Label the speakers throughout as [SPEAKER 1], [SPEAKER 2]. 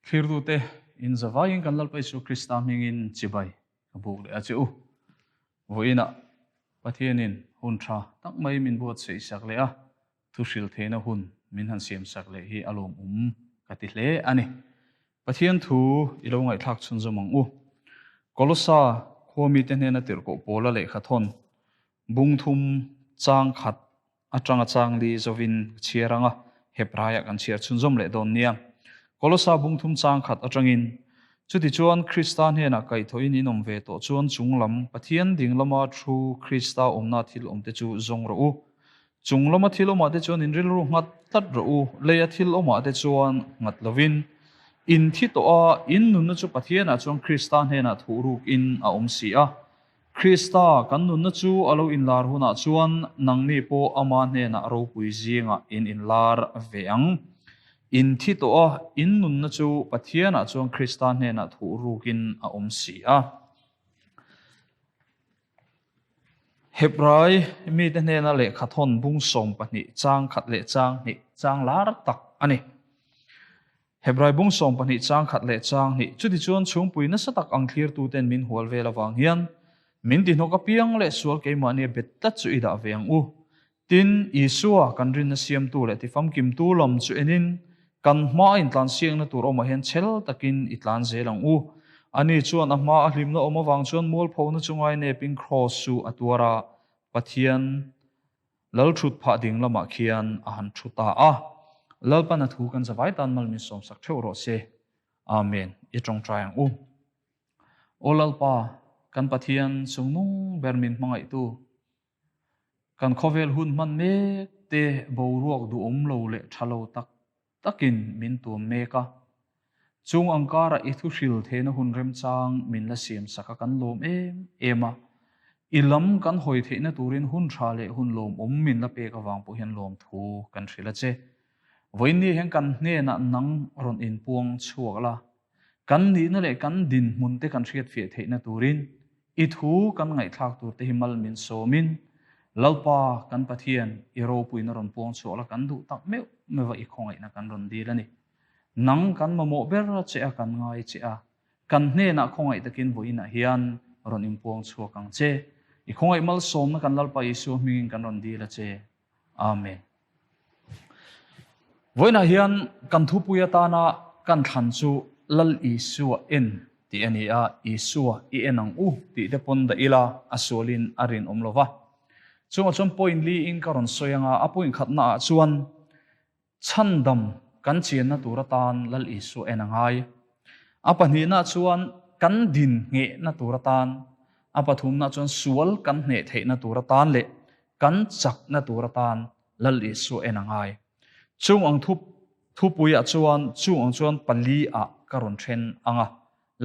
[SPEAKER 1] Thlirtute, in zavaiin kan Lalpa Isua Krista hmingin chibai ka buk leh a che u. Vawiinah Pathianin hun tha tak mai min buatsaih sak leh a, thu hrilh theihna hun min han siam sak leh hi a lawmawm ka ti hle a ni. Pathian thu i lo ngaihthlak chhunzawm ang u. Kolosa khua mite hnena tirhkoh Paula lehkha thawn bung thum chang khat atanga chang li zovin ka chhiar ang a, Hebraiah kan chhiar chhunzawm leh dawn nia. Kolosa bung thum chang khat atangin, Chutichuan Krista hnenah kaihthawhin in awm ve tawh chuan chunglam Pathian ding lama thu Krista awmna thil awmte chu zawng rawh u. Chung lama thil awmah te chuan in rilru nghat tlat rawh u, leia thil awmah te chuan nghat lovin. In thi tawh a, in nunna chu Pathianah chuan Krista hnenah thuh rukin a awm si a. Krista kan nunna chu a lo inlar hunah chuan nangni pawh ama hnenah ropui zingah in inlar ve ang. In thi tawh a, in nunna chu Pathianah chuan Krista hnenah thuh rukin a awm si a. Hebrai mite hnena lehkha thawn bung 12 chang khat leh chang hnih chang lar tak a ni. Hebrai bung 12 chang khat leh chang hnih chutichuan chhungpui nasa tak ang thlirtuten min hual vel avang hian min tihnawk apiang leh sual keimahnia bet tlat chu i dah ve ang u. Tin, Isua kan rinna siamtu leh tifamkimtu lam chu enin, kan hmaa intlansiakna tur awmah hian chhel takin i tlan zel ang u. Ani chuan a hmaa a hlimna awm avang chuan mualphona chu ngainepin kraws chu a tuar a, Pathian lal thut phah ding lamah khian a han thu ta a. Lalpan a thu kan zavai tan mal min sawmsak theuh rawh se. Amen. I tawngtai ang u. Aw Lalpa, kan Pathian chungnung ber min hmangaihtu, Kan khawvel hun hman mek te boruak duhawm lo leh tha lo tak takin min tuam mek a. Chung ang karah i thuhril theihna hun remchang min la siam sak a kan lawm em em a. I lam kan hawi theihna turin hun tha leh hun lawmawm min la pek avang pawh hian lawmthu kan hrilh a che. Vawiinni hian kan hnenah nang rawn inpuang chhuak la, Kan nihna leh kan dinhmun te kan hriatfiah theihna turin i thu kan ngaihthlak tur te hi mal min sawmin Lalpa kan Pathian i ropuina rawn puang chhuah la kan duh tak meuh meuh a i khawngaihna kan rawn dil a ni. Nang kan mamawh ber che a kan ngai che a, kan hnenah khawngaih takin vawiinah hian rawn inpuang chhuak ang che. I khawngaih malsawmna kan Lalpa Isua hmingin kan rawn dil a che. Amen. Vawiinah hian kan thupui atana kan thlan chu Lal Isua en tih a ni a, Isua i en ang u tih te pawn dah ila a sualin a rinawm lo va. Chungah chuan point li in ka rawn sawi anga a point khatna ah chuan chhandam kan chianna tur atan Lal Isua en a ngai. A pahnihna chuan kan din nghehna tur atan, a pathumna chuan sual kan hneh theihna tur atan leh Kan chakna tur atan Lal Isua en a ngai. Chung ang thu thupuiah chuan chung ang chuan pali ah ka rawn then ang a,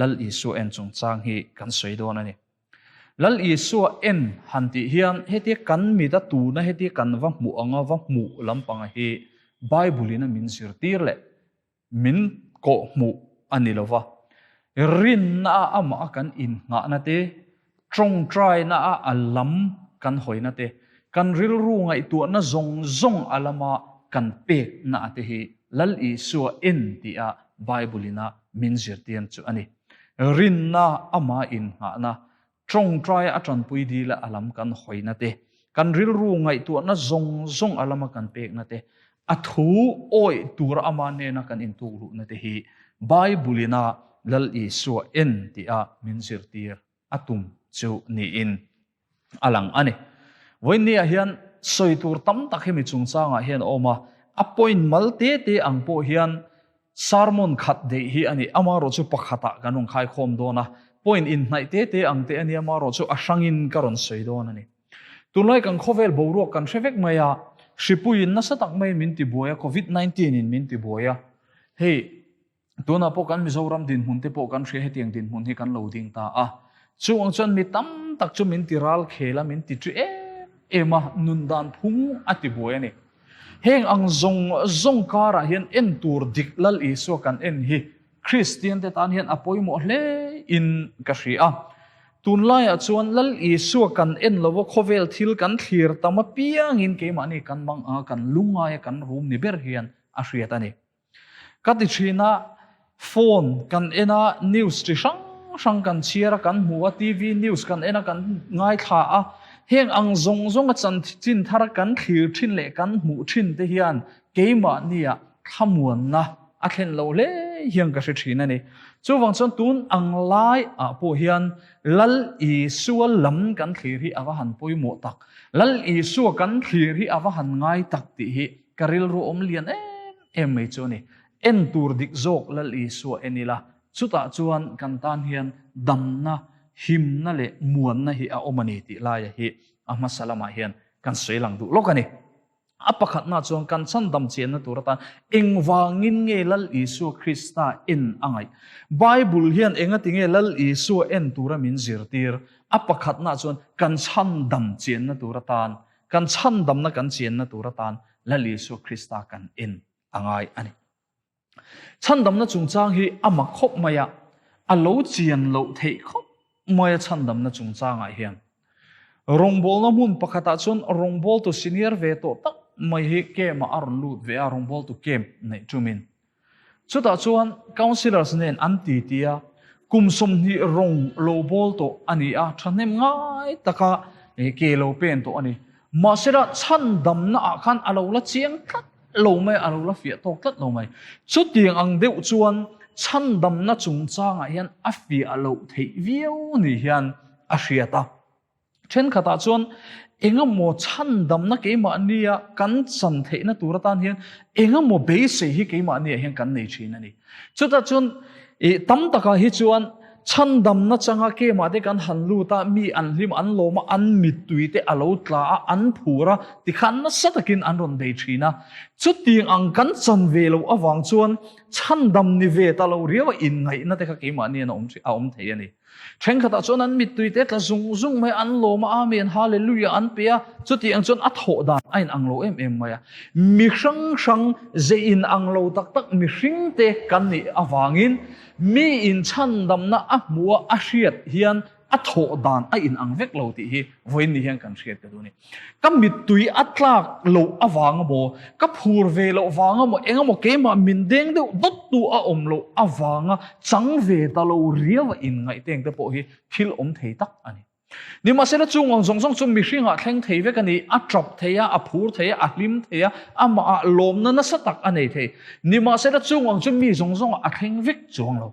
[SPEAKER 1] Lal Isua en chungchang hi kan sawi dawn a ni. Lal Isua en han tih hian hetia kan mit a tuna hetia kan va hmuh anga va hmuh lampanga hi Bible in a min zirtir leh Min kawhhmuh a ni lo va, rinna a amah a kan innghahna te, tawngtaina a a lam kan hawina te, kan rilru ngaihtuahna zawng zawng a lama kan pekna te hi Lal Isua en tia Bible in a min zirtir chu a ni. Rinna ama innghahna, tawngtai a tanpui dila a lam kan hawina te, kan rilru ngaihtuahna zawng zawng a lama kan pekna te, a thu awih tura ama hnena kan intuk luhna te hi Bible ina Lal Isua en tia min zirtir a tum chu niin a lang a ni. Vawiinniah hian sawi tur tam tak hemi chungchangah hian a awm a, a point mal te te ang pawh hian Sermon khat deih hi a ni. Amaherawh chu pakhatah kan rawn khaikhawm dawn a, point inhnaih te te ang te a ni. Amaherawh chu a hrangin ka rawn sawi dawn a ni. Tunlai kan khawvel boruak kan hre vek mai a, hripuiin nasa tak maiin min tibuai a, Covid 19 in min tibuai a. Hei, tunah pawh kan Mizoram dinhmun te pawh kan hria hetiang dinhmun hi kan lo ding ta a. Chung ang chuan mi tam tak chu min ti ral khel a, min ti ṭi em em a, nun dan phung a tibuai a ni. Heng ang zawng zawng karah hian en tur dik Lal Isua kan en hi Kristian te tan hian a pawimawh hle in ka hria a. Tunlaiah chuan Lal Isua kan en lova khawvel thil kan thlir tam apiangin keimahni kan mang anga kan lungaia kan rum ni ber hian a hriat a ni. Ka ti thin a. Phone kan en a, news chi hrang hrang kan chhiar a, kan hmu a, TV news kan en a, kan ngaithla a. Heng ang zawng zawnga chanchin thar kan thlir thin leh kan hmuh thin te hian keimahnia thlamuanna a thlen lo hle hian ka hre thin a ni. Chuvang chuan tun ang lai ah pawh hian Lal Isua lam kan thlir hi a va han pawimawh tak, Lal Isua kan thlir hi a va han ngai tak tih hi ka rilru awm lian em em mai chu a ni. En tur dik zawk Lal Isua en ila, chutah chuan kan tan hian damna, himna leh muanna hi a awm a ni tih laia hi a hmasa lamah hian kan sawi lang duh lawk a ni. A pakhatna chuan kan chhandam chianna tur atan engvangin nge Lal Isua Krista en a ngaih? Bible hian engati nge Lal Isua en tura min zirtir? A pakhatna chuan kan chhandam chianna tur atan, kan chhandamna kan chianna tur atan Lal Isua Krista kan en a ngai a ni. Chhandamna chungchang hi a mak khawp mai a, a lo chian loh theih khawp mai a chhandamna chungchangah hian. Rawngbawlna hmun pakhatah chuan rawngbawltu senior ve tawh tak mai hi camp-ah a rawn lut ve a, rawngbawltu camp neih tumin. Chutah chuan councillors nen an titi a, kum 20 rawng lo bawl tawh a ni a, thahnem ngai taka ke lo pen tawh a ni. Mahsela chhandamna ah khan a lo la chiang tlat lo mai, a lo la fiah tawk tlat lo mai. Chutiang ang deuh chuan chhandamna chungchangah hian a fiah loh theih viau ni hian a hriat a. Thenkhatah chuan engemaw chhandamna keimahnia kan chan theihna tur atan hian engemaw beisei hi keimahniah hian kan nei thin a ni. Chutah chuan tam takah hi chuan chhandamna changa kemah te kan han lut a, mi an hlim an lawm a, an mittui te a lo tla a, an phur a, tikhan nasa takin an rawn bei thin a. Chutiang ang kan chan ve loh avang chuan chhandam ni ve ta lo riau a inngaihna te kha keimahnian a awm thei a ni. Thenkhatah chuan an mittui te tla zung zung mai, an lawm a, Amen, Hallelujah an pe a, chuti ang chuan a thawh dan a inang lo em em mai a. Mi hrang hrang ze inang lo tak tak mihring te kan nih avangin mi inchhandamna a hmuh a, a hriat hian a thawh dan a inang vek lo tih hi vawiin ni hian kan hriat ka duh a ni. Ka mittui a tlak loh avang amaw, ka phur ve loh vang amaw, eng amaw keimah min deng deuh dawt tu a awm loh avanga chang ve ta lo riau a inngaih teng te pawh hi thil awm thei tak a ni. Nimahsela chung ang zawng zawng chu mihringah thleng thei vek a ni, a tap thei a, a phur thei a, a hlim thei a, amahah lawmna nasa tak a nei thei. Nimahsela chung ang chu mi zawng zawngah a thleng vek chuang lo.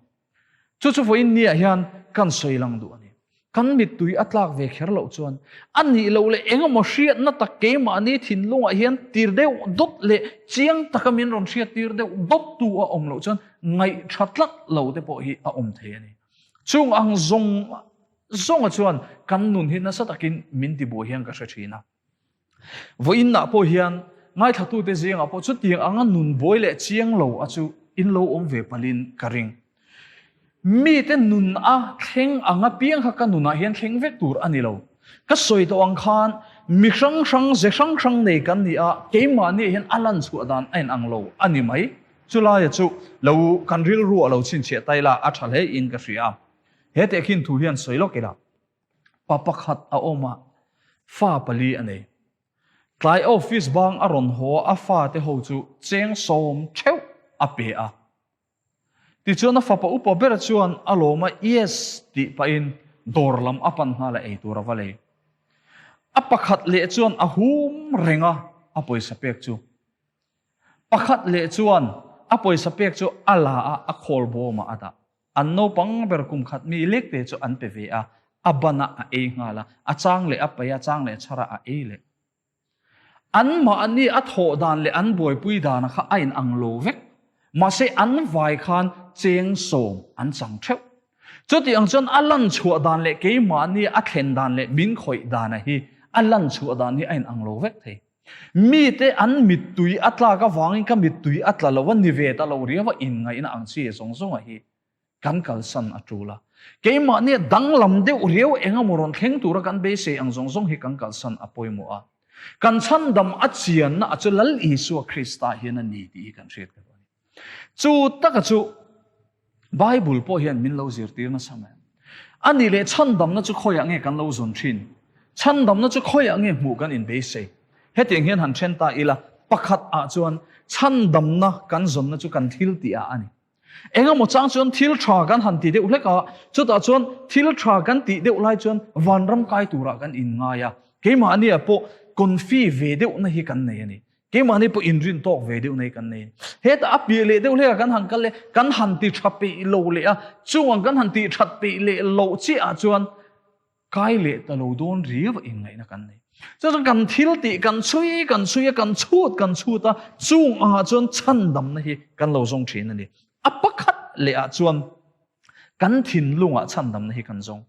[SPEAKER 1] Chu chu vawiin niah hian kan sawi lang duh a ni. Kan mittui a tlak ve kher loh chuan a nih loh leh eng emaw hriatna tak keimahni thinlungah hian tir deuh dawt leh chiang taka min rawn hriat tir deuh dawt tu a awm loh chuan ngaihṭha tlat lo te pawh hi a awm thei a ni. Chung ang zawng zawnga chuan kan nun hi nasa takin min tibuai hian ka hre ṭhin a. Vawiinah pawh hian ngaithlatute zingah pawh chutiang anga nun buai leh chiang lo a chu in lo awm ve palhin ka ring. Mite nun a thleng anga piang kha ka nunah hian thleng vek tur a ni lo. Ka sawi tawh ang khan mi hrang hrang, ze hrang hrang nei kan ni a, keimahniah hian a lan chhuah dan a inang lo a ni mai. Chulaia chu lo kan rilru a lo chhinchhiah ta ila a tha hle in ka hria. He tehkhin thu hian sawi lawk ila. Pa pakhat a awm a, fa pali a nei. Tlai office bang a rawn haw a, a fate ho chu cheng sawm theuh a pe a. Tichuan a fapa upa ber chuan a lawm a, Yes tih pahin dawr lam a pan nghal a, eitur a va lei. A pakhat leh chuan a hum reng a, a pawisa pek chu. Pakhat leh chuan a pawisa pek chu a la a, a khawl bawmah a dah. An naupang ber kum khat mi lek te chu an pe ve a, a ban a a ei nghal a, a chang leh a paih a, chang leh chhar a a ei leh. Anmahni a thawh dan leh an buaipui dana kha a inang lo vek. Mahse an vai khan cheng sawm an chang theuh. Chuti ang chuan a lan chhuah dan leh keimahni a thlen dan leh min khawih dana hi a lan chhuah dan hi a inang lo vek thei. Mite an mittui a tlak avangin ka mittui a tla lo a ni ve ta lo riau a inngaihna ang chi zawng zawnga hi kan kalsan a tul a. Keimahnia danglam deuh riau eng emaw rawn thleng tura kan beisei ang zawng zawng hi kan kalsan a pawimawh a. Kan chhandam a chianna a chu Lal Isua Krista hian a ni tih hi kan hriat ka duh a ni. Chu taka chu Bible pawh hian min lo zirtir nasa mai. A nih leh chhandamna chu khawiah nge kan lo zawn thin? Chhandamna chu khawiah nge hmuh kan inbeisei? Hetiang hian han then ta ila, pakhat ah chuan chhandamna kan zawnna chu kan thil tih ah a ni. Engemaw chang chuan thil tha kan han ti deuh hlek a, chutah chuan thil tha kan tih deuh lai chuan vanram kai turah kan inngai a, keimahniah pawh confi ve deuhna hi kan nei a ni. Keimahni pawh inrin tawk ve deuh nei kan nei. Hetah a piah leh deuh hlekah kan han kal leh, kan han ti tha peih lo leh a, chung ang kan han tih that peih leh loh chiahah chuan kai leh ta lo dawn riau a inngaihna kan nei. Chu chuan kan thil tih kan chhui kan chhui a, kan chhut kan chhut a, chung angah chuan chhandamna hi kan lo zawng thin a ni. A pakhat lehah chuan kan thinlungah chhandamna hi kan zawng.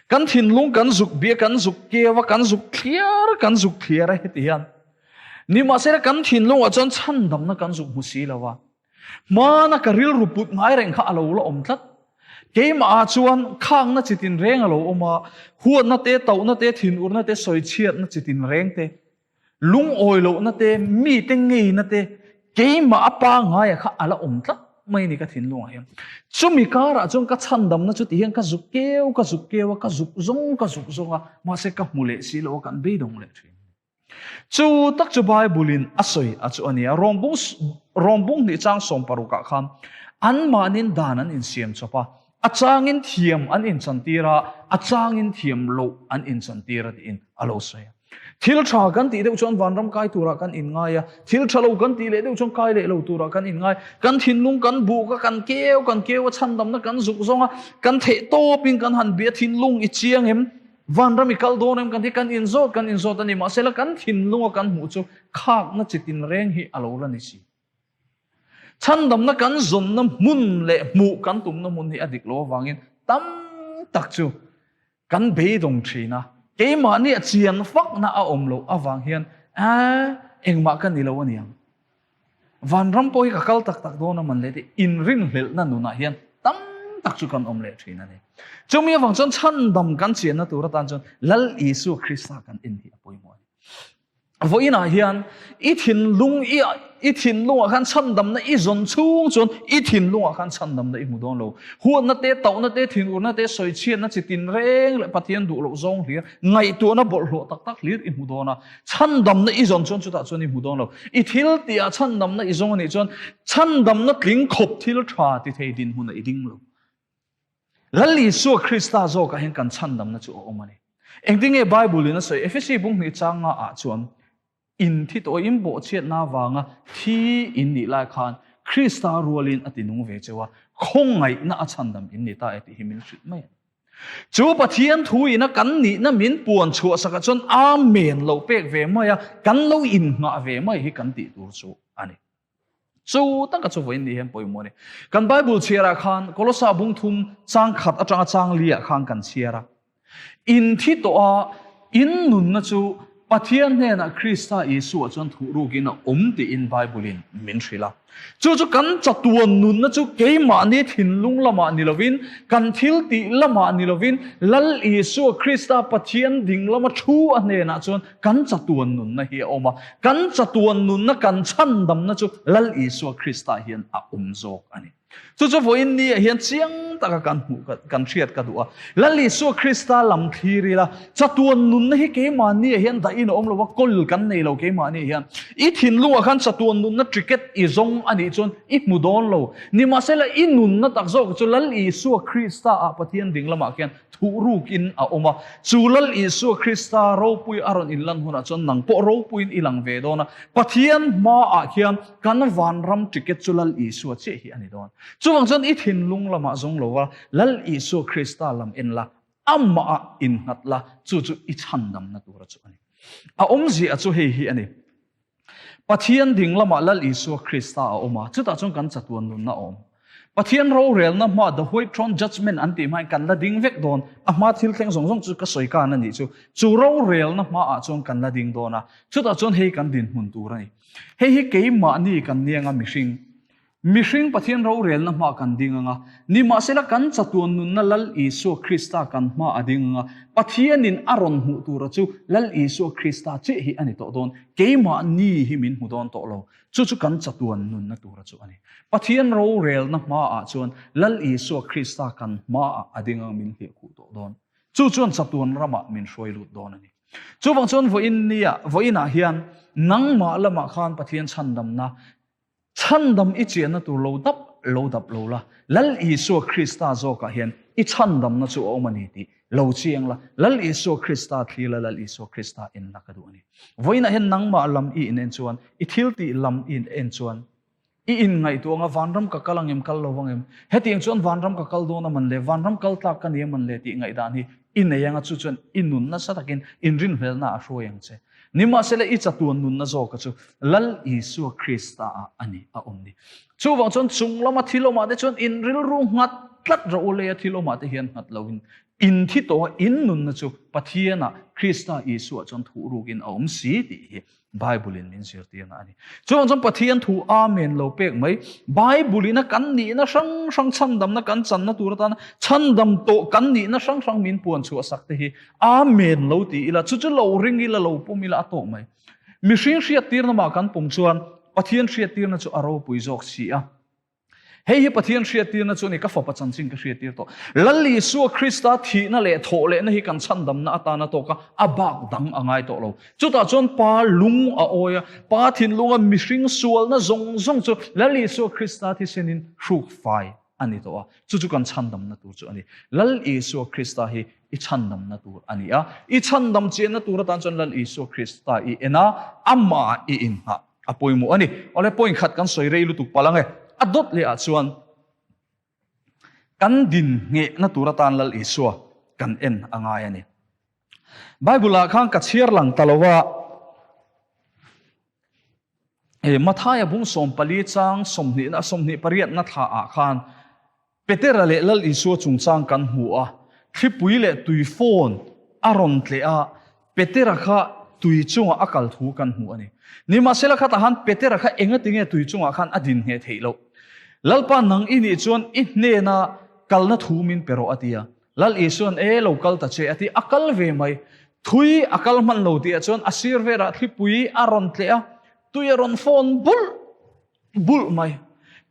[SPEAKER 1] Kan thinlung kan zuk bia, kan zuk keu a, kan zuk thliar, kan zuk thliar a heti hian. Nimahsela kan thinlungah chuan chhandamna kan zuk hmu si lo a. Hmana ka rilru put ngai reng kha a lo la awm tlat. Keimah ah chuan khakna chi tinreng a lo awm a, huatna te, tauhna te, thinurna te, sawichhiatna chi tinreng te. Lungawi lohna te, mite ngeina te, keimah a pangaia kha a la awm tlat mai a ni ka thinlungah hian. Chumi karah chuan ka chhandamna chu tihian ka zuk keu, ka zuk keu a, ka zuk zawng, ka zuk zawng a, mahse ka hmu leh si lo a, kan beidawng leh thin. Chu tak chu Bible-in a sawi a chu a ni a, Rawngbung, Rawngbung hnih chang sawmparukah khan anmahnin dan an insiam chawp a, a changin thiam an inchantir a, a changin thiam loh an inchantir a tiin a lo sawi a. Thil tha kan tih deuh chuan vanram kai turah kan inngai a, thil tha lo kan tih leh deuh chuan kai leh lo turah kan inngai. Kan thinlung kan buk a, kan keu kan keu a, chhandamna kan zuk zawng a, kan theih tawpin kan han bia thinlung i chiang em? Vanram i kal dawn em kan ti, kan inzawt kan inzawt a ni. Mahsela kan thinlunga kan hmuh chu khakna chitin reng hi a lo la ni si. Chhandamna kan zawnna hmun leh hmuh kan tumna hmun hi a dik lo avangin tam tak chu Kan beidawng thin a, keimahni a chian fakna a awm loh avang hian eh engmah ka ni lo aniang. Vanram pawh hi ka kal tak tak dawn a man leh tih inrinhlelhna nunah hian tam tak chu kan awm leh thin a ni. Chumi avang chuan chhandam kan chianna tur atan chuan Lal Isua Krista kan en hi a pawimawh a ni. Vawiinah hian i thinlung i i thinlungah khan chhandamna i zawn chhung chuan i thinlungah khan chhandamna i hmu dawn lo. Huatna te, tauhna te, thinurna te, sawichhiatna chi tin reng leh Pathian duh loh zawng hlir, ngaihtuahna bawlhhlawh tak tak hlir i hmu dawn a. Chhandamna i zawn chuan chutah chuan i hmu dawn lo. I thil tihah chhandamna i zawng a nih chuan chhandamna tling khawp thil tha ti thei dinhmunah i ding lo. Lal Isua Krista zawkah hian kan chhandamna chu a awm a ni. Engtin nge Bible in a sawi? Efesi bung hnih changa ah chuan in thi tawh in bawhchhiatna avanga thi in nih lai khan Krista rualin a tinung ve cheu a, khawngaihna a chhandam in ni ta e tih hi min hrilh mai a ni. Chu Pathian thu ina kan nihna min puan chhuah sakah chuan Amen lo pek ve mai a, kan lo innghah ve mai hi kan tih tur chu a ni. Chu taka chu vawiin ni hian pawimawh a ni. Kan Bible chhiarah khan Kolosa bung thum chang khat atanga chang liah khan kan chhiar a. In thi tawh a, in nunna chu Pathian hnenah Krista Isua chuan thuh rukin a awm tiin Bible-in min hrilh a. Chu chu kan chatuan nunna chu keimahni thinlung lamah ni lovin, kan thil tih lamah ni lovin, Lal Isua Krista Pathian ding lama thu a hnenah chuan Kan chatuan nunna hi a awm a, kan chatuan nunna kan chhandamna chu Lal Isua Krista hian a awm zawk a ni. Chu chu vawiin ni ah hian chiang taka kan hmuh kan hriat ka duh a. Lal Isua Krista lam thlir ila, chatuan nunna hi keimahni ah hian dahin a awm lo a, kawl kan nei lo keimahni ah hian. I thinlungah khan chatuan nunna ticket i zawng a nih chuan i hmu dawn lo. Nimahsela i nunna tak zawk chu Lal Isua Krista ah Pathian ding lamah khian Thuh rukin a awm a. Chu Lal Isua Krista ropui a rawn inlan hunah chuan nang pawh ropuiin i lang ve dawn a. Pathian hmaah khian kan vanram ticket chu Lal Isua chiah hi a ni dawn. Chuvang chuan i thinlung lamah zawng lo va, Lal Isua Krista lam en la, amahah innghat la, chu chu i chhandamna tura chu a ni. A awmzia chu hei hi a ni. Pathian ding lamah Lal Isua Krista a awm a, chutah chuan kan chatuan nunna a awm. Pathian rorelna hmaa The White Throne Judgment an tih hmain kan la ding vek dawn, a hma thil thleng zawng zawng chu ka sawi kan a nih chu. Chu rorelna hmaah chuan kan la ding dawn a, chutah chuan hei kan dinhmun tur a ni. Hei hi keimahni kan niang a mihring. Mihring Pathian rorelna hma kan ding ang a, nimahsela kan chatuan nunna Lal Isua Krista kan hma a ding ang a, Pathianin a rawn hmuh tura chu Lal Isua Krista chiah hi a ni tawh dawn, keimahni hi min hmu dawn tawh lo, chu chu kan chatuan nunna tura chu a ni. Pathian rorelna hmaah chuan Lal Isua Krista kan hmaah a ding ang min hliahkhuh tawh dawn, chu chuan chatuan ramah min hruai lut dawn a ni. Chuvang chuan vawiin nia, vawiinah hian nangmah lamah khan Pathian chhandamna, Chhandam i chiahna tur lo dap lo dap lo la, Lal Isua Krista zawkah hian i chhandamna chu a awm a ni tih lo chiang la, Lal Isua Krista thlir la, Lal Isua Krista en la ka duh a ni. Vawiinah hian nangmah lam i in en chuan, i thiltih lam i in en chuan, i inngaihtuah anga vanram ka kal ang em, kal lo vang em? Hetiang chuan vanram ka kal dawn a man le, vanram kal tlak ka ni a man le tih ngaihdan hi i nei anga chu chuan i nun nasa takin inrinhlelhna a hruai ang che. Nimahsela i chatuan nunna zawka chu Lal Isua Krista ah a ni a awm ni. Chuvang chuan chung lama thil awmah te chuan in rilru nghat tlat rawh u leia thil awmah te hian nghat loin in thi tawha in nunna chu Pathianah Krista Isua chuan thuhrukin a awm si tih hi Bible in min zirtirna a ni. Chuvang chuan Pathian thu Amen lo pek mai. Bible in a kan nihna hrang hrang chhandamna kan channa tur atana chhandam tawh kan nihna hrang hrang min puan chhuah sak te hi Amen lo ti ila, chu chu lo ring ila, lo pum ila a tawh mai. Mihring hriattirna mah kan pum chuan Pathian hriattirna chu a ropui zawk si a. Hei hi Pathian hriattirna chu a ni, ka fapa chanchin ka hriattir tawh. Lal Isua Krista thihna leh thawh lehna hi kan chhandamna atana tawk a, a bak dang a ngai tawh lo. Chutah chuan Pa lung a awi a, Pa thinlunga mihring sualna zawng zawng chu Lal Isua Krista thisenin hruk fai a ni tawh a, chu chu kan chhandamna tur chu a ni. Lal Isua Krista hi i chhandamna tur a ni a, i chhandam chianna tur atan chuan Lal Isua Krista i en a, amah i inngah. A pawimawh a ni. Awle point khat kan sawi rei lutuk palh ang e. A dawt leh ah chuan kan din nghehna tur atan Lal Isua kan en a ngai a ni. Bible ah khan ka chhiar lang ta lo a, e Mathaia bung 14 chang 20 na 28 na thla ah khan Petera leh Lal Isua chungchang kan hmu a, thlipui leh tui fawn a rawn tleh a, Petera kha tui chungah a kal thu kan hmu a ni. Nimahsela khatah khan Petera kha engatinge tui chungah khan a din ngheh theih loh? Lalpa nang i nih chuan i hnena kalna thu min pe rawh a ti a. Lal Isua'n e lo kal ta che a ti, a kal ve mai. Thui a kal hman lo tihah chuan a sir velah thlipui a rawn tleh a, tui a rawn fawn bulh. Bulh mai.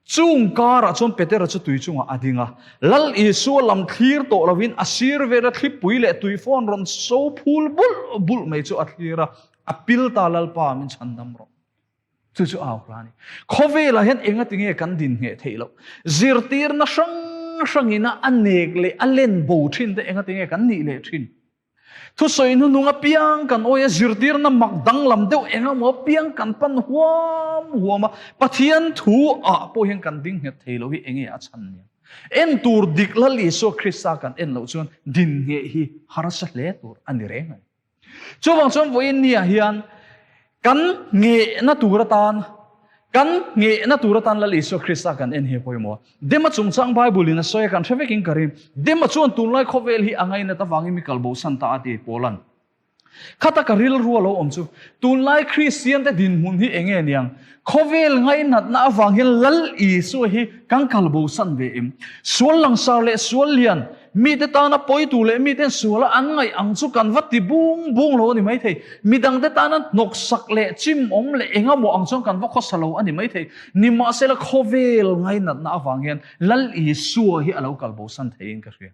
[SPEAKER 1] Chung karah chuan Petera chu tui chungah a ding a. Lal Isua lam thlir tawh lovin a sir vela thlipui leh tui fawn rawn so phul bulh bulh mai chu a thlir a, a pil ta Lalpa min chhandam rawh. Chu chu au hla a ni. Khawvelah hian engati nge kan din ngheh theih loh? Zirtirna hrang hrangina a nek leh a len bo thin te engati nge kan nih leh thin? Thusawi hnunung apiang kan awi a, zirtirna mak danglam deuh eng emaw apiang kan pan huam huam a, Pathian thu ah pawh hian kan ding nghet thei lo hi enge a chhan nia? En tur dik Lal Isua Krista kan en loh chuan din ngheh hi harsa hle tur a ni reng a ni. Chuvang chuan vawiin ni ah hian Kan nghehna tur atan, kan nghehna tur atan Lal Isua Krista kan en hi a pawimawh a. Dema chungchang Bible in a sawi a, kan hre vekin ka ring. Dema chuan tunlai khawvel hi a ngainat avangin mi kalbosan ta a ti Paulan. Khata ka rilru a lo awm chu, tunlai Kristian te dinhmun hi enge niang? Khawvel ngainatna avang hian Lal Isua hi kan kalbosan ve em? Sual langsar leh sual lian, Mite tana pawitu leh miten suala an ngaih ang chu kan va ti bung bung lo a ni maithei. Midangte tana hnawksak leh chimawm leh engemaw ang chuan kan va khawsa lo a ni maithei. Nimahsela khawvel ngainatna avang hian Lal Isua hi a lo kal bosan theiin ka hria.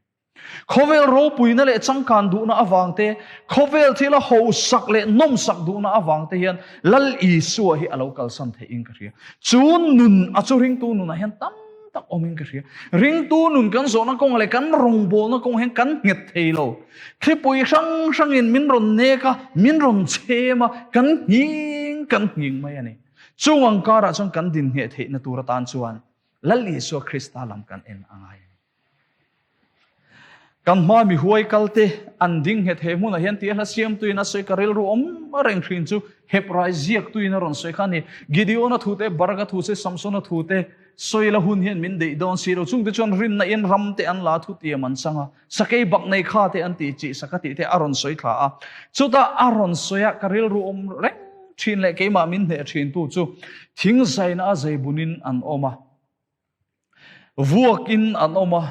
[SPEAKER 1] Khawvel ropuina leh changkan duhna avang te, khawvel thila hosak leh nawmsak duhna avang te hian Lal Isua hi a lo kalsan theiin ka hria. Chu nun a chu ringtu nunah hian tam tak awmin ka hria. Ringtu nun kan zawhna kawng leh kan rawngbawlna kawng hian kan nghet thei lo. Thlipui hrang hrangin min rawn nek a, min rawn chhem a, kan nghing kan nghing mai a ni. Chung ang karah chuan kan din ngheh theihna tur atan chuan Lal Isua Krista lam kan en a ngai a ni. Kan hma mi huai kal te an ding nghet he hmunah hian tia hla siamtuin a sawi ka rilru awm reng thin chu Hebrai ziaktuin a rawn sawi kha a ni. Gideona thu te, Baraka thu te, Samsona thu te sawi la hun hian min deih dawn si lo. Chungte chuan rinna in ram te an la thu tiam an chang a, sakei bak nei kha te an tih chih sak a tih te a rawn sawi thla a. Chutah a rawn sawi a ka rilru awm reng thin leh keimah min hneh thin tu chu thingzaina a zeibunin an awm a. Vuakin an awm a,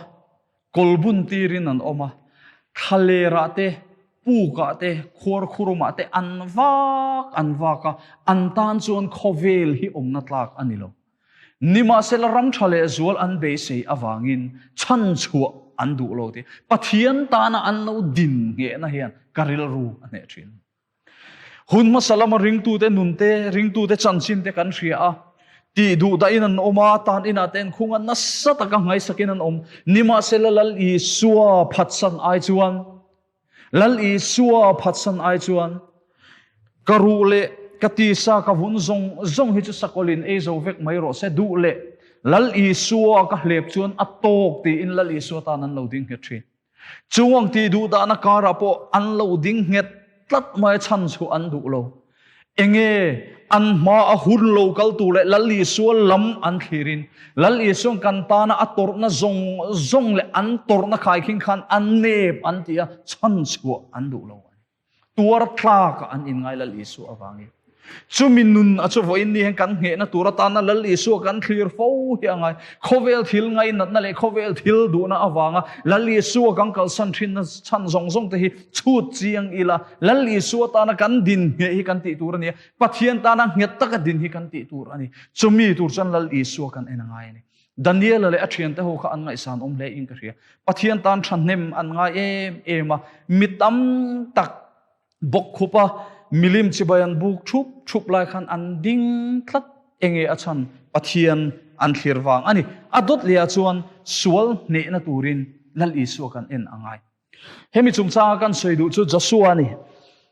[SPEAKER 1] kawlbun tirin an awm a, thlalerah te, pukah te, khuarkhurumah te an vak an vak a, an tan chuan khawvel hi awmna tlak a ni lo. Nimahsela ram tha leh zual an beisei avangin chhanchhuah an duh lo tih Pathian tana an lo din nghehna hian ka rilru a hneh thin. Hun hmasa lama ringtute nunte, ringtute chanchinte kan hria a. Tih duh dahin an awm a, tan inah te an khung a, nasa taka ngaihsakin an awm. Nimahsela Lal Isua phatsan ai chuan, Lal Isua phatsan ai chuan, ka ruh leh ka tisa ka vun zawng zawng hi chu sakawlin ei zo vek mai rawh se, duh leh Lal Isua ka hlep chuan a tawk tiin Lal Isua tan an lo ding nghet thin. Chung ang tih duh dahna karah pawh an lo ding nghet tlat mai chhan chu an duh lo. Enge an hma a hun lo kal tur leh Lal Isua lam an thlirin Lal Isua'n kan tana a tawrhna zawng zawng leh an tawrhna khaikhing khan a nep an ti a, chhan chhuah an duh lo a ni. Tuar tlakah an inngai Lal Isua avangin. Chumi nun a chu vawiin ni hian kan nghehna tur atana Lal Isua kan thlir fo hi a ngai. Khawvel thil ngainatna leh khawvel thil duhna avanga Lal Isua kan kalsan thinna chhan zawng zawng te hi chhut chiang ila Lal Isua tana kan din ngheh hi kan tih tur a ni a, Pathian tana nghet taka din hi kan tih tur a ni. Chumi tur chuan Lal Isua kan en a ngai a ni. Daniela leh a thiante ho kha an ngaihsan awm hle in ka hria. Pathian tan thahnem an ngai em em a, mi tam tak bawk khup a, milim chibai an buk thup thup lai khan an ding tlat enge a chhan Pathian an thlir vang a ni. A dawt leh ah chuan sual hnehna turin Lal Isua kan en a ngai. Hemi chungchanga kan sawi duh chu Joshua a ni.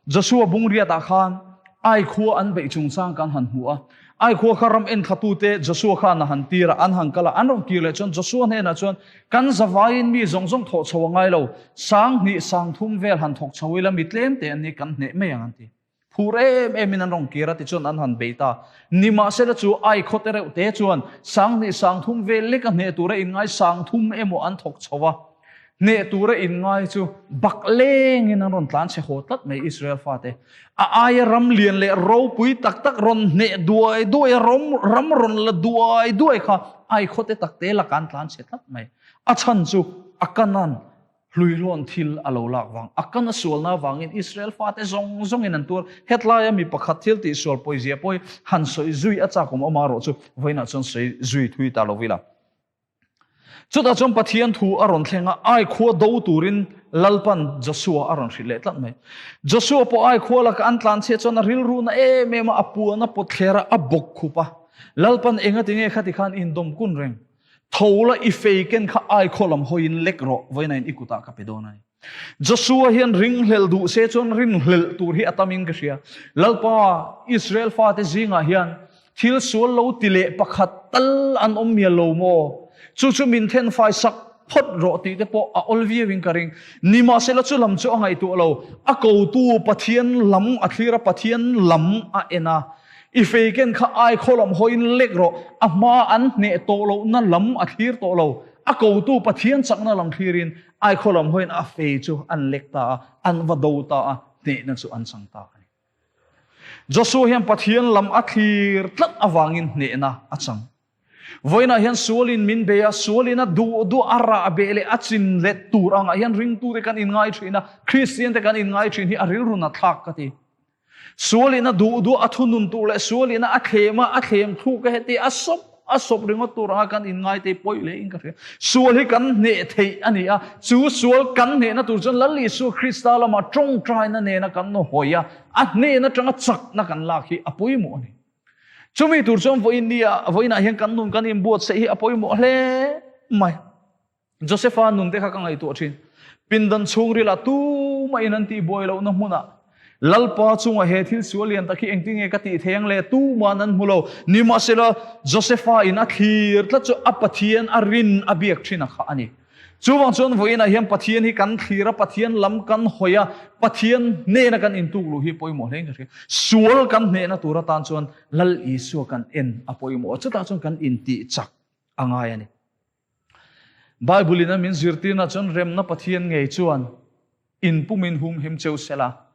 [SPEAKER 1] Joshua bungriatah khan Ai khua an beih chungchang kan han hmu a. Ai khua kha ram enthlatu Joshua khan a han tir a, an han kal a, an rawn kir leh chuan Joshua hnenah chuan kan zavaiin mi zawng zawng thawh chho a ngai lo, 2000 3000 vel han thawk chho ila mi tlem te an ni kan hneh mai ang an ti. Phur em em in an rawn kir a tichuan an han bei ta. Nimahsela chu ai khaw te reuh te chuan 2000 3000 vel lek a hneh tura inngai 3000 emaw an thawk chho a. Hneh tura inngai chu bak lengin an rawn tlan chhe haw tlat mai Israel fate. A aia ram lian leh ropui tak tak rawn hneh duai duai a, ram rawn la duai duai kha ai khaw te tak te lakah an tlan chhe tlat mai. A chhan chu a kanan hluihlawn thil a lo lak vang. A kana sualna avangin Israel fate zawng zawngin an tuar. Hetlaia mi pakhat thil tihsual pawizia pawh hi han sawi zui a chakawm awm erawh chu vawiinah chuan sawi zui thui ta lo ila. Chutah chuan Pathian thu a rawn thleng a, Ai khua do turin Lalpan Joshua a rawn hrilh leh tlat mai. Joshua pawh Ai khua laka an tlan chhiat chuan a rilru na em em a, a puan a pawt thler a, a bawk khup a. Lalpan engati nge khati khan indawm kun reng? Tho la i fei ken kha Ai khaw lam hawiin lek rawh, vawiinain i kutah ka pe dawn a ni. Joshua hian ringhlelh duh se chuan rinhlelh tur hi a tamin ka hria. Lalpa, Israel fate zingah hian thil sual lo ti leh pakhat tal an awm mial lo maw? Chu chu min thenfai sak phawt rawh tih te pawh a awl viauin ka ring. Nimahsela chu lam chu a ngaihtuah lo. A kotu Pathian lam a thlir a, Pathian lam a en a. I fei ken kha ai khaw lam hawiin lek rawh, a hma an hneh tawh lohna lam a thlir tawh lo. A kotu Pathian chakna lam thlirin ai khaw lam hawiin a fei chu an lek ta a, an va do ta a, hnehna chu an chang ta a ni. Joshua hian Pathian lam a thlir tlat avangin hnehna a chang. Vawiinah hian sualin min bei a, sualin a duh duh a rah beh leh a chin let tur angah hian ringtute kan inngai thin a, Kristiante kan inngai thin hi a rilru na thlak ka ti. Sualin a duh duh a thunun tur leh sualin a thlem a, a thlem thluk a heti a sawp a sawp ringawt tur anga kan inngai te pawi hle in ka hria. Sual hi kan hneh theih a ni a, chu sual kan hnehna tur chuan Lal Isua Krista lama tawngtaina nena kan hawi a, a hnen atanga chakna kan lak hi a pawimawh a ni. Chumi tur chuan vawiin nia, vawiinah hian kan nun kan inbuatsaih hi a pawimawh hle mai. Josefa nun te kha ka ngaihtuah thin. Pindan chhungril ah tumah in an tih buai lohna hmunah Lalpa chungah he thil sual lian tak hi engtin nge ka tih thei ang le? Tuma'n an hmu lo. Nimahsela, Josefa in a thlir tlat chu a Pathian a rin a biak thin a kha a ni. Chuvang chuan vawiinah hian Pathian hi kan thlir a, Pathian lam kan hawi a, Pathian hnena kan intuk luh hi pawimawh hle in ka hria. Sual kan hnehna tur atan chuan Lal Isua kan en a pawimawh a, chutah chuan kan intih chak a ngai a ni. Bible in a min zirtirna chuan remna Pathian ngei chuan in pumin hum him cheu sela,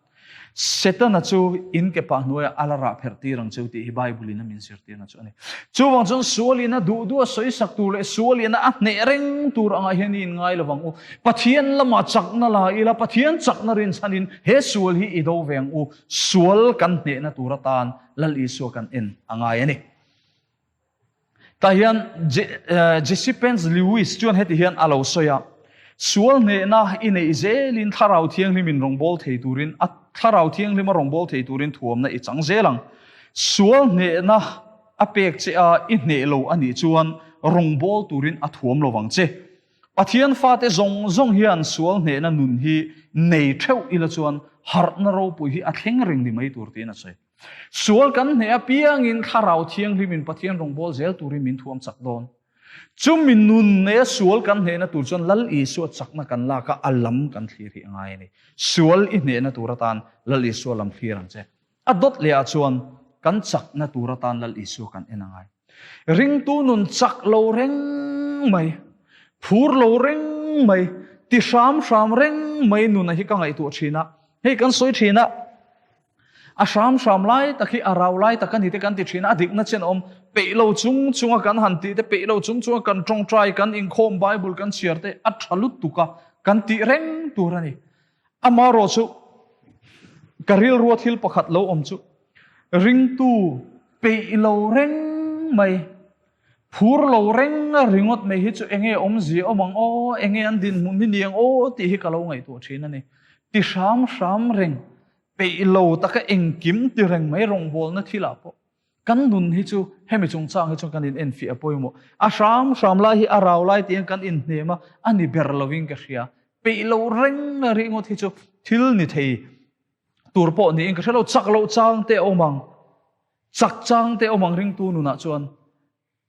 [SPEAKER 1] Setana chu in ke pah hnuaiah a la rah pherh tir ang cheu tih hi Bible in a min zirtirna chu a ni. Chuvang chuan sual in a duh duh a sawisak tur leh sual in a hneh reng tur angah hian i inngai lovang u. Pathian lamah chakna la ila, Pathian chakna rinchhanin he sual hi i do ve ang u. Sual kan hnehna tur atan Lal Isua kan en a ngai a ni. Tah hian Jesse Pence Lewis chuan heti hian a lo sawi a, Sual hnehna i neih zelin Thlarau Thianghlimin rawngbâwl thei turin a Thlarau Thianghlima rawngbâwl thei turin thuamna i chang zel ang. Sual hnehna. a pek che a i hneh lo a nih chuan rawngbawl turin a thuam lo vang che. Pathian fate zawng zawng hian sual hnehna nun hi nei theuh ila chuan harhna ropui hi a thleng reng ni mai tur tiin a sawi. Sual kan hneh apiangin Thlarau Thianghlimin Pathian rawngbawl zel turin min thuam chak dawn. Chumi nun neia sual kan hnehna tur chuan Lal Isua chakna kan lak a, a lam kan thlir hi a ngai a ni. Sual i hnehna tur atan Lal Isua lam thlir ang che. A dawt lehah chuan kan chakna tur atan Lal Isua kan en a ngai. Ringtu nun chak lo reng mai, phur lo reng mai, ti hram hram reng mai nuna hi ka ngaihtuah thin a. Hei kan sawi thin a, A hram hram lai tak hi a rau lai tak a ni te kan ti thin a, a dikna chen a awm. Peih lo chung chunga kan han tih te, peih lo chung chunga kan tawngtai, kan inkhawm, Bible kan chhiar te a tha lutuk a, kan tih reng tur a ni. Amaherawh chu ka rilrua thil pakhat lo awm chu ringtu peih lo reng mai, phur lo reng a ringawt mai hi chu enge awmzia awm ang aw, enge an dinhmun hi ni ang aw tih hi ka lo ngaihtuah thin a ni. Ti hram hram reng Peih lo taka engkim ti reng mai rawngbawlna thilah pawh kan nun hi chu hemi chungchang hi chuan kan in enfiah a pawimawh. A hram hram lai hi a rau lai tiin kan inhnem a, a ni ber lovin ka hria. Peih lo reng a ringawt hi chu thil ni thei tur pawh niin ka hre lo. Chak loh chang te a awm ang, chak chang te a awm ang ringtu nunah chuan.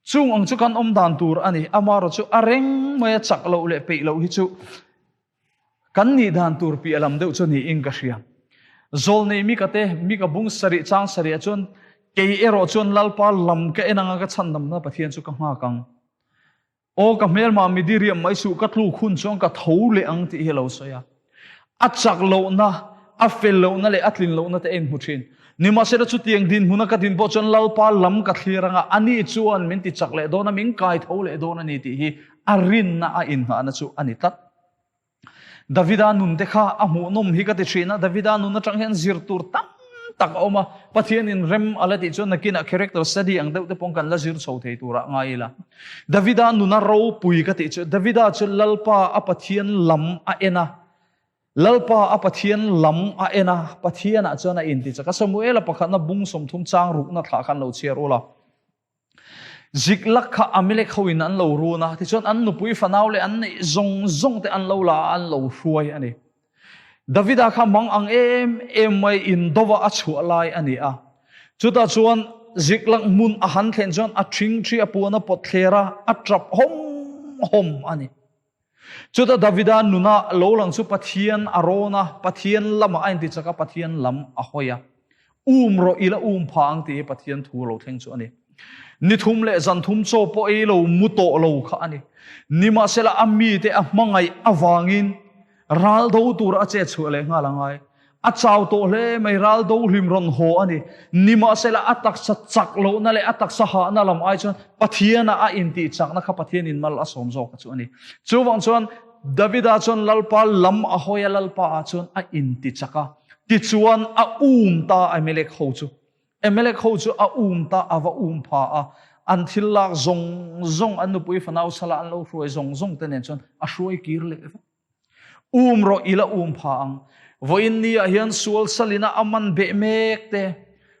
[SPEAKER 1] Chung ang chu kan awm dan tur a ni. Amaherawh chu a reng mai a chak loh leh peih loh hi chu kan nih dan tur piah lam deuh chu niin ka hria. Zawlnei Mika te, Mika bung sarih chang sarihah chuan kei erawh chuan Lalpa lam ka en anga ka chhandamna Pathian chu ka nghak ang. Aw ka hmelmah mi diriam mai suh ka tluk hun chuan ka tho leh ang tih hi a lo sawi a. A chak lohna, a fel lohna leh a tlin lohna te a inhmu thin. Nimahsela chutiang dinhmuna ka din pawh chuan Lalpa lam ka thlir anga ani chuan min ti chak leh dawn a, min kai tho leh dawn a ni tih hi a rinna a inngahna chu a ni tlat. Davida nun te kha a hmuhnawm hi ka ti thin a, Davida nun atang hian zir tur tam tak a awm a, Pathianin rem a la tih chuan nakinah character study ang deuh te pawh kan la zir chho thei turah ngai ila. Davida nuna ropui ka tih chu Davida chu Lalpa a Pathian lam a en a, Lalpa a Pathian lam a en a, Pathianah chuan a inti chak a, Samuela pakhatna bung 30 chang rukna thlah khan lo chhiar ula. Ziklak kha Amalek ho in an lo run a, tichuan an nupui fanau leh an neih zawng zawng te an lo la a, an lo hruai a ni. Davida kha mang ang em em mai indova a chhuah lai a ni a. Chutah chuan Ziklak hmun a han thlen chuan a ṭhingṭhi a puan a pawt thler a, a ṭap hawm hawm a ni. Chutah Davida nuna lo lang chu Pathian a rawn a, Pathian lamah a intichak a, Pathian lam a hawi a. Um rawh ila um pha ang tih hi Pathian thu lo thleng chu a ni. Ni thum leh zan thum chaw pawh ei lo, mu tawh lo kha a ni. Nimahsela a mite a hmangaih avangin Ral do tur a chet chhuah leh nghal a ngai. A chau tawh hle mai, ral do hlim rawn haw a ni. Nimahsela a taksa chak lohna leh a taksa hahna lam ai chuan Pathiana a intih chakna kha Pathianin mal a sawm zawk a chu a ni. Chuvang chuan Davida chuan Lalpa lam a hawi a, Lalpa ah chuan a inti chak a. Tichuan a um ta Ahimelek ho chu. Ahimelek ho chu a um ta, a va um pha a. An thil lak zawng zawng, an nupui fanau sala an lo hruai zawng zawng te nen chuan a hruai kir leh vek. Um rawh ila um pha ang. Vawiin ni ah hian sual salina a man beh mek te,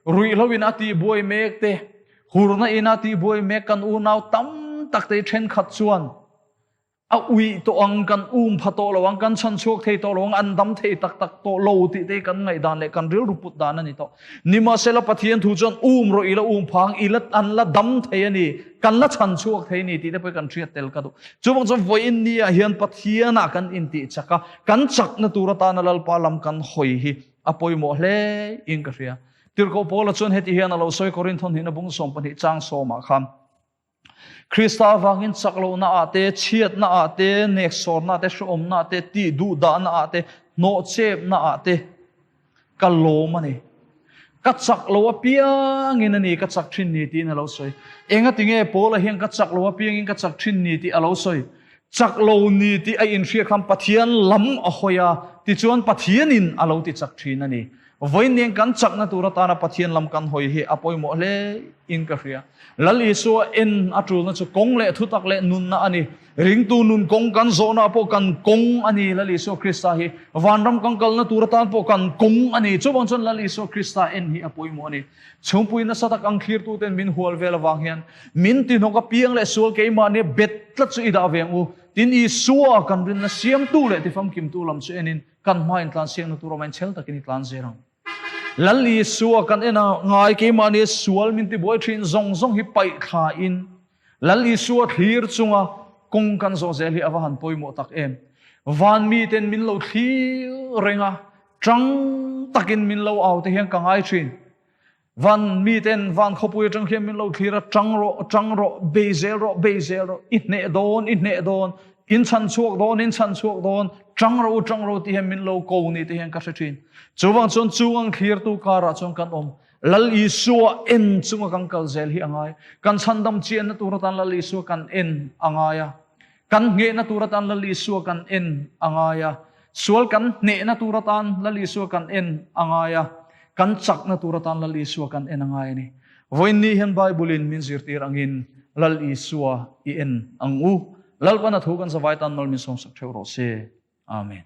[SPEAKER 1] ruihhlo in a tihbuai mek te, hurna in a tihbuai mek kan unau tam tak te thenkhat chuan a uih tawh ang, kan um pha tawh lo ang, kan chhan chhuak thei tawh lo ang, an dam thei tak tak tawh lo tih te kan ngaihdan leh kan rilru put dan a ni tawh. Nimahsela Pathian thu chuan um rawh ila um pha ang, ila an la dam thei a ni. Kan la chhan chhuak thei ni tih te pawh kan hriat tel ka duh. Chuvang chuan vawiin ni ah hian Pathianah kan intih chak a, kan chakna tur atana Lalpa lam kan hawi hi a pawimawh hle in ka hria. Tirhkoh Paula chuan heti hian a lo sawi Korinth hnihna bung 12 chang sawmah khan, Krista avangin chak lohna ah te, chhiatna ah te, neksawrna ah te, hrehawmna ah te, tih duhdahna ah te, hnawhchepna ah te, Ka lawm a ni. Ka chak lo apiangin a ni ka chak thin ni tiin a lo sawi. Engati nge Paula hian ka chak lo apiangin ka chak thin ni tih a lo sawi? Chak lo ni tih a inhriat khan Pathian lam a hawi a, tichuan Pathianin a lo ti chak thin a ni. Vawiin kan chakna tur atana Pathian lam kan hawi hi a pawimawh hle in ka hria. Lal Isua en a tulna chu kawng leh thutak leh nunna a ni. Ringtu nun kawng kan zawhna pawh kan kawng a ni Lal Isua Krista hi. Vanram kan kalna tur atan pawh kan kawng a ni. Chuvang chuan Lal Isua Krista en hi a pawimawh a ni. Chhungpui nasa tak ang thlirtuten min hual vel avang hian min tihnawk apiang leh sual keimahnia bet tlat chu i dah ve ang u. Tin, Isua kan rinna siamtu leh tifamkimtu lam chu enin kan hma intlansiakna tur awm a inchhel takin i tlan zel ang. Lal Isua kan en a, ngai keimahnia sual min tibuai thin zawng zawng hi paih thlain Lal Isua thlir chunga kawng kan zawh zel hi a va han pawimawh tak em. Van miten min lo thlir reng a, tang takin min lo au te hian ka ngai thin. Van miten van khawpui atang hian min lo thlir a, tang rawh, tang rawh, bei zel rawh, bei zel rawh, i hneh dawn, i hneh dawn, in chhan chhuak dawn, in chhan chhuak dawn, tang rawh u, tang rawh u ti hian min lo ko ni te hian ka hre thin. Chuvang chuan chung ang thlirtu karah chuan kan awm. Lal Isua en chunga kan kal zel hi a ngai. Kan chhandam chianna tur atan Lal Isua kan en a ngai a. Kan nghehna tur atan Lal Isua kan en a ngai a. Sual kan hnehna tur atan Lal Isua kan en a ngai a. Kan chakna tur atan Lal Isua kan en a ngai a ni. Vawiin ni hian Bible-in min zirtir angin Lal Isua i en ang u. Lalpana thu kan zavai tan mal min sawmsak theuh rawh se. Amen.